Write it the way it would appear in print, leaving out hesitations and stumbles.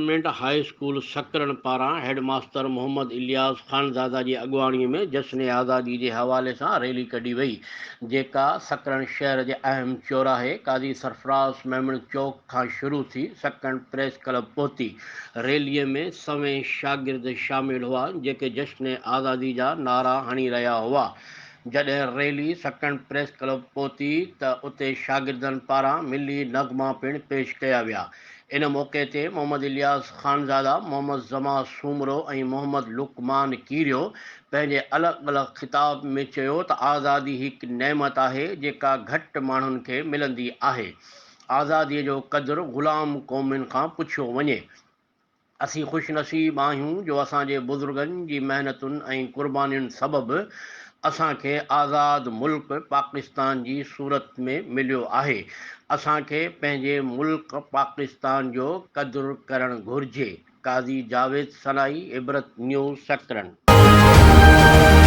Government high school Sakrand پاران head master Muhammad Ilyas Khanzada جي اڳواڻي ۾ جشن آزادي جي حوالي سان ريلي ڪڍي وئي، جيڪا سڪرنڊ شهر جي اهم چوراهي قاضي سرفراز ميمڻ چوڪ کان شروع ٿي سڪرنڊ پريس ڪلب پهتي. ريلي ۾ سوين شاگرد شامل هئا، جيڪي جشن آزادي جا نعرا هڻي رهيا هئا. جڏهن ريلي سڪرنڊ پريس ڪلب پهتي ته اتي شاگردن پاران ملي نغما پڻ پيش ڪيا ويا. ان موقعي تي محمد الياس خانزاده، محمد زمان سومرو ۽ محمد لقمان ڪيريو پنهنجي الڳ الڳ خطاب ۾ چيو ته آزادي هڪ نعمت آهي جيڪا گهٽ ماڻهن کي ملندي آهي. آزادي جو قدر غلام قومن کان پڇيو وڃي. اسين خوش نصيب آهيون جو اسان جي بزرگن جي محنتن ۽ قربانين سبب اسان کي آزاد ملڪ پاڪستان جي صورت ۾ مليو آهي. اسان کي پنهنجي ملڪ پاڪستان جو قدر ڪرڻ گهرجي. قاضي جاويد سنائي، عبرت نيوز، سڪرنڊ.